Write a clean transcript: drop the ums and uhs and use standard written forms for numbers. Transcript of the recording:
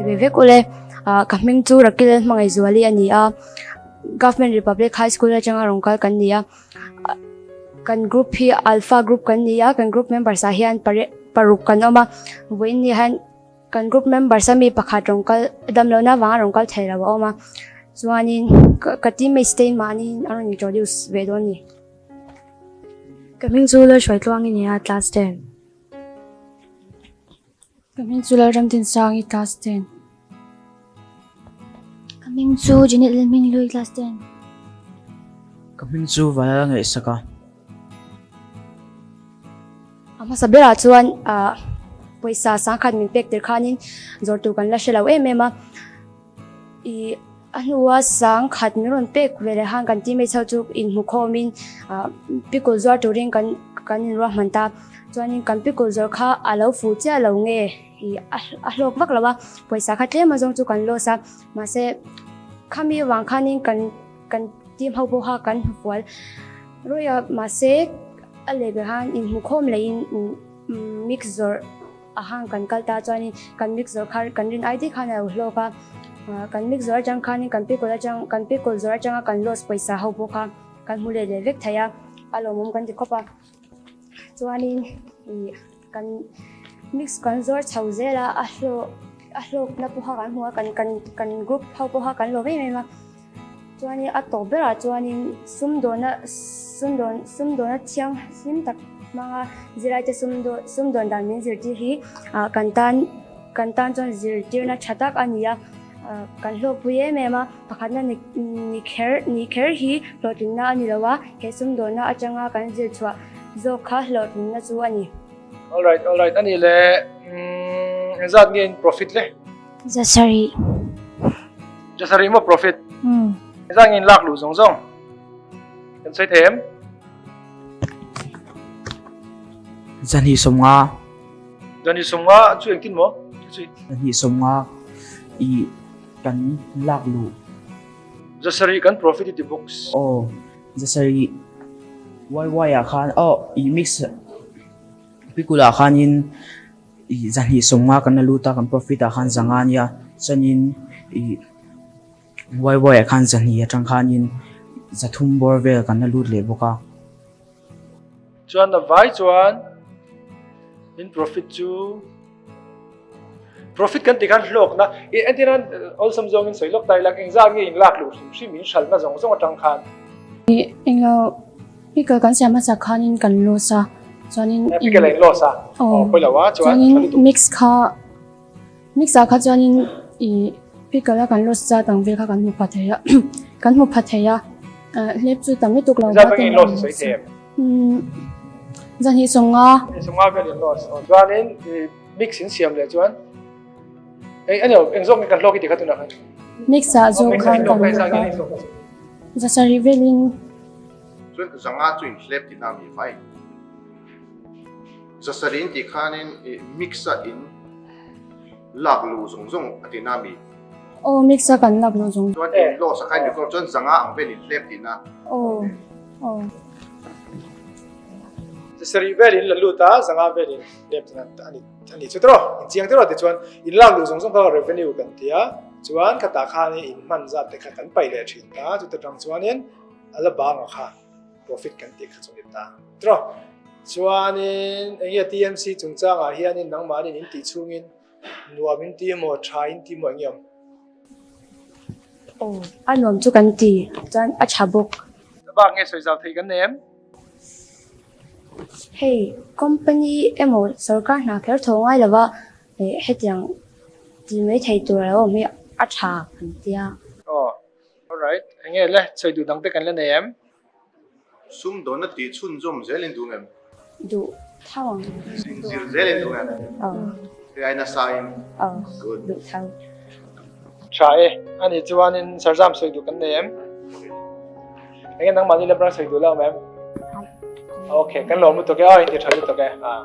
Chibai vek ule. Ka hming chu Rakil Hmangaihzuali a ni a. Government Republic High School atanga rawn kal kan ni a. Kan group hi Alpha group kan ni a, kan group members ah hian paruk kan awm a. Vawiin ni hian kan group members a mi pakhat rawn kal damlohna avanga rawn kal thei lo a awm a. Chuanin ka teammates te in mahni an rawn introduce ve dawn a ni. Ka hming chu Lalhruaitluang i ni a, class 10. Ka hming chu Lalramtinsangi class 10. Ka hming chu Janet Lalhminglui class 10. Ka hming chu Vanlal Ngaihsaka. A hmasa berah chuan pawisa sangkhat min pek tir khanin zawr tur kan la hre lo em em a. I a hnua sangkhat min rawn pek ve leh khan kan teammates ho chu inhmu khawmin pickle zuar turin kan kan inruahman ta. Chuanin kan pickle zawrh kha a lo fuh chiah lo nge i a hlawk vak lo a, pawisa kha tlem azawng chu kan loss a. Mahse khami avang khanin kan kan team ho pawh kha kan hnufual rawih a, mahse a leh ber khan inhmu khawm leiin mix zawrh A hang kan kal ta chuanin kan mix zawr kha kan rin ai dei khan a lo hlawk a, kan mix zawr atang khanin kan pickle atang kan pickle zawr atanga kan loss pawisa ho pawh kha kan hmu leh leh vek thei a, a lawmawm kan ti khawp a. Chuanin ih kan mix kan zawr chho zel a, a hlawk a hlawkna pawha kan hmu a, kan kan kan group ho pawha kan lawm em em a. Chuanin a tawp berah chuanin sumdawna sumdawn sumdawna thianghlim tak hmanga zirlaite sumdawn sumdawn dan min zirtir hi ah kan tan kan tan chuan zirtirna tha tak a ni a, ah kan hlawkpui em em a, pakhatna ni ni kher ni kher hi hlawhtlinna a ni lo a, he sumdawnna atanga kan zir chhuah zawk kha hlawhtlinna chu a ni. Alright alright a ni le umm engzat nge in profit le? Zasarih. Jasarih maw profit? Umm. Engzat nge in lak luh zawng zawng? Kan sawi thei em? Zahnih sawmnga. Zahnih sawmnga chu engtin maw? Zahnih sawmnga i kan lak luh. Jasarih kan profit i ti bawk. Aw, Jasarih YY ah khan aw i mix pikul ah khanin Ih zahnih sawmnga kan la lut a, kan profit ah khan zanga a nia, chuanin ih YY ah khan zahnih atang khanin zathum bawr vel kan la lut leh bawk a. Chuan a vai chuan in profit chu profit kan tih khan hlawkna ih entir nan awlsam zawngin sawi lawk ta ila engzat nge in lak luh hrim hrim in hralhna zawng zawng atang khan. Ih englo Pickle kan siam hmasa khanin kan loss a, chuanin Pickle a in loss a, aw pawi lo a, chuan chuanin mix kha mix ah kha chuanin ih pickle a kan loss zat ang vel kha kan hmu pha thei a, kan hmu pha thei a, hlep chu tam lutuk lo Zat bangin loss i sawi thei em? Umm zan hi sawmnga. Sawmnga vel in loss, aw chuanin mix in siam leh chuan eng eng eng zawk nge kan hlawk i ti kha tunah khan? Mix ah zawk khan kan hlawk a, zasarih velin. Chuan zanga chu in hlep tihna a mi vai. Zasarih in tih khanin i mix a in lak luh zawng zawng a tihna a mi. Aw mix a kan lak luh zawng. Chuan in loss a kha in record chuan zanga ang vel in hlep tihna. Aw aw. Zasarih vel in la lut a, zanga vel in hlep tihna a ni a ni chu tiraw. In chiang tiraw tichuan in lak luh zawng zawng kha revenue kan ti a, chuan khatah khanin in hman zat te kha kan paih leh thin ta, chuta tang chuanin A la bang a kha profit kan tih kha chu ni ta tiraw. Chuanin eng nge TMC chungchangah hianin nangmahnin in tih chhungin nuam in ti emaw tha in ti emaw eng nge awm? Aw, a nuam chu kan ti chuan a tha bawk. Bak nge sawi zau theih kan nei em? Hei, company emaw sorkar hna kher tho ngai lova hetiang ti mai thei tur a lo awm hi a tha kan tia. Aw. Alright, enge le sawi duh dang te kan la nei em? Sum dawnna tih chhunzawm zel in duh em? Duh thau ang. Zir zel in duh em? Aw. Hei ai nasa in? Aw. Good. Duh thau. Tha e, ani chuanin Sarzam sawi duh kan nei em? Enge nangmahni lam rang sawi duh lo em? Okay, kan lawm lutuk e, aw inti tha lutuk e. Ah.